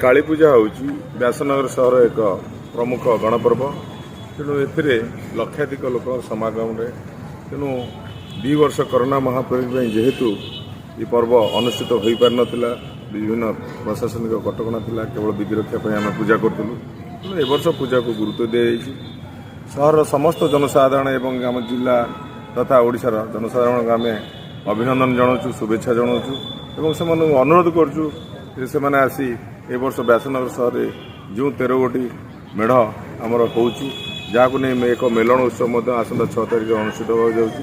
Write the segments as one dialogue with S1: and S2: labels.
S1: କାଳୀପୂଜା ହେଉଛି ବ୍ୟାସନଗର ସହର ଏକ ପ୍ରମୁଖ ଗଣପର୍ବ। ତେଣୁ ଏଥିରେ ଲକ୍ଷାଧିକ ଲୋକଙ୍କ ସମାଗମରେ, ତେଣୁ 2 ବର୍ଷ କରୋନା ମହାମାରୀ ପାଇଁ ଯେହେତୁ ଏ ପର୍ବ ଅନୁଷ୍ଠିତ ହୋଇପାରିନଥିଲା, ବିଭିନ୍ନ ପ୍ରଶାସନିକ କଟକଣା ଥିଲା, କେବଳ ବିଧି ରକ୍ଷା ପାଇଁ ଆମେ ପୂଜା କରୁଥିଲୁ। ତେଣୁ ଏ ବର୍ଷ ପୂଜାକୁ ଗୁରୁତ୍ୱ ଦିଆଯାଇଛି। ସହରର ସମସ୍ତ ଜନସାଧାରଣ ଏବଂ ଆମ ଜିଲ୍ଲା ତଥା ଓଡ଼ିଶାର ଜନସାଧାରଣଙ୍କୁ ଆମେ ଅଭିନନ୍ଦନ ଜଣାଉଛୁ, ଶୁଭେଚ୍ଛା ଜଣାଉଛୁ ଏବଂ ସେମାନଙ୍କୁ ଅନୁରୋଧ କରୁଛୁ ଯେ ସେମାନେ ଆସି ଏ ବର୍ଷ ବ୍ୟାସନଗର ସହରରେ ଯେଉଁ 13 ଗୋଟି ମେଢ଼ ଆମର ହେଉଛି, ଯାହାକୁ ନେଇ ଏକ ମେଲଣ ଉତ୍ସବ ମଧ୍ୟ ଆସନ୍ତା 6 ତାରିଖରେ ଅନୁଷ୍ଠିତ ହେବାକୁ ଯାଉଛି,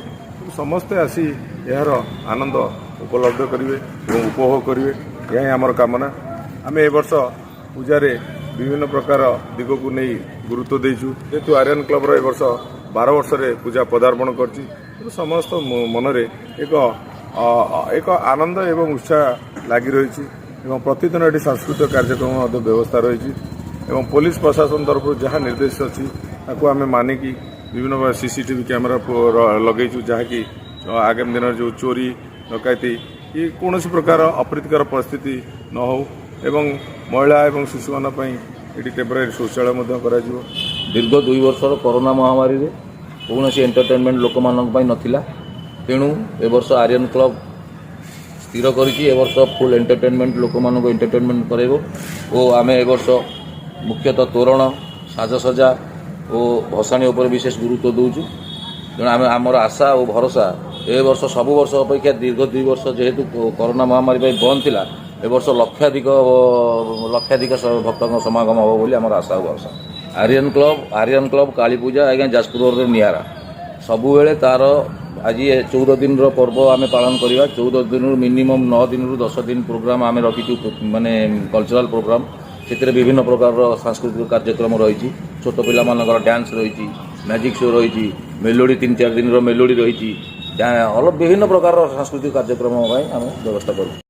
S1: ସମସ୍ତେ ଆସି ଏହାର ଆନନ୍ଦ ଉପଲବ୍ଧ କରିବେ ଏବଂ ଉପଭୋଗ କରିବେ, ଏହା ହିଁ ଆମର କାମନା। ଆମେ ଏ ବର୍ଷ ପୂଜାରେ ବିଭିନ୍ନ ପ୍ରକାର ଦିଗକୁ ନେଇ ଗୁରୁତ୍ୱ ଦେଇଛୁ। ଯେହେତୁ ଆରିଆନ୍ କ୍ଲବର ଏ ବର୍ଷ 12 ବର୍ଷରେ ପୂଜା ପଦାର୍ପଣ କରିଛି, ତେଣୁ ସମସ୍ତ ମନରେ ଏକ ଆନନ୍ଦ ଏବଂ ଉତ୍ସାହ ଲାଗି ରହିଛି ଏବଂ ପ୍ରତିଦିନ ଏଠି ସାଂସ୍କୃତିକ କାର୍ଯ୍ୟକ୍ରମ ମଧ୍ୟ ବ୍ୟବସ୍ଥା ରହିଛି ଏବଂ ପୋଲିସ ପ୍ରଶାସନ ତରଫରୁ ଯାହା ନିର୍ଦ୍ଦେଶ ଅଛି, ତାକୁ ଆମେ ମାନିକି ବିଭିନ୍ନ ପ୍ରକାର ସିସିଟିଭି କ୍ୟାମେରା ଲଗେଇଛୁ, ଯାହାକି ଆଗାମୀ ଦିନରେ ଯେଉଁ ଚୋରି, ଡକାୟତି କି କୌଣସି ପ୍ରକାର ଅପ୍ରୀତିକର ପରିସ୍ଥିତି ନ ହେଉ ଏବଂ ମହିଳା ଏବଂ ଶିଶୁମାନଙ୍କ ପାଇଁ ଏଠି ଟେମ୍ପରାରୀ ଶୌଚାଳୟ ମଧ୍ୟ କରାଯିବ।
S2: ଦୀର୍ଘ 2 ବର୍ଷର କରୋନା ମହାମାରୀରେ କୌଣସି ଏଣ୍ଟରଟେନମେଣ୍ଟ ଲୋକମାନଙ୍କ ପାଇଁ ନଥିଲା। ତେଣୁ ଏ ବର୍ଷ ଆରିୟନ କ୍ଲବ ସ୍ଥିର କରିଛି, ଏ ବର୍ଷ ଫୁଲ୍ ଏଣ୍ଟରଟେନମେଣ୍ଟ, ଲୋକମାନଙ୍କୁ ଏଣ୍ଟରଟେନମେଣ୍ଟ କରାଇବ ଓ ଆମେ ଏ ବର୍ଷ ମୁଖ୍ୟତଃ ତୋରଣ, ସାଜସଜା ଓ ଭସାଣି ଉପରେ ବିଶେଷ ଗୁରୁତ୍ୱ ଦେଉଛୁ। ତେଣୁ ଆମେ ଆମର ଆଶା ଓ ଭରସା, ଏ ବର୍ଷ ସବୁ ବର୍ଷ ଅପେକ୍ଷା ଦୀର୍ଘ 2 ବର୍ଷ ଯେହେତୁ କରୋନା ମହାମାରୀ ପାଇଁ ବନ୍ଦ ଥିଲା, ଏ ବର୍ଷ ଲକ୍ଷାଧିକ ଲକ୍ଷାଧିକ ଭକ୍ତଙ୍କ ସମାଗମ ହେବ ବୋଲି ଆମର ଆଶା ଓ ଭରସା। ଆରିୟନ କ୍ଲବ କାଳୀପୂଜା ଆଜ୍ଞା ଯାଜପୁର ରୋଡ଼ରେ ନିଆରା ସବୁବେଳେ ତାର। ଆଜି 14 ଦିନର ପର୍ବ ଆମେ ପାଳନ କରିବା। 14 ଦିନରୁ ମିନିମମ୍ 9 ଦିନରୁ 10 ଦିନ ପ୍ରୋଗ୍ରାମ ଆମେ ରଖିଛୁ, ମାନେ କଲଚରାଲ ପ୍ରୋଗ୍ରାମ। ସେଥିରେ ବିଭିନ୍ନ ପ୍ରକାରର ସାଂସ୍କୃତିକ କାର୍ଯ୍ୟକ୍ରମ ରହିଛି। ଛୋଟ ପିଲାମାନଙ୍କର ଡ୍ୟାନ୍ସ ରହିଛି, ମ୍ୟାଜିକ୍ ଶୋ ରହିଛି, ମେଲୋଡ଼ି, 3-4 ଦିନର ମେଲୋଡ଼ି ରହିଛି। ଅଲ ବିଭିନ୍ନ ପ୍ରକାରର ସାଂସ୍କୃତିକ କାର୍ଯ୍ୟକ୍ରମ ପାଇଁ ଆମେ ବ୍ୟବସ୍ଥା କରୁଛୁ।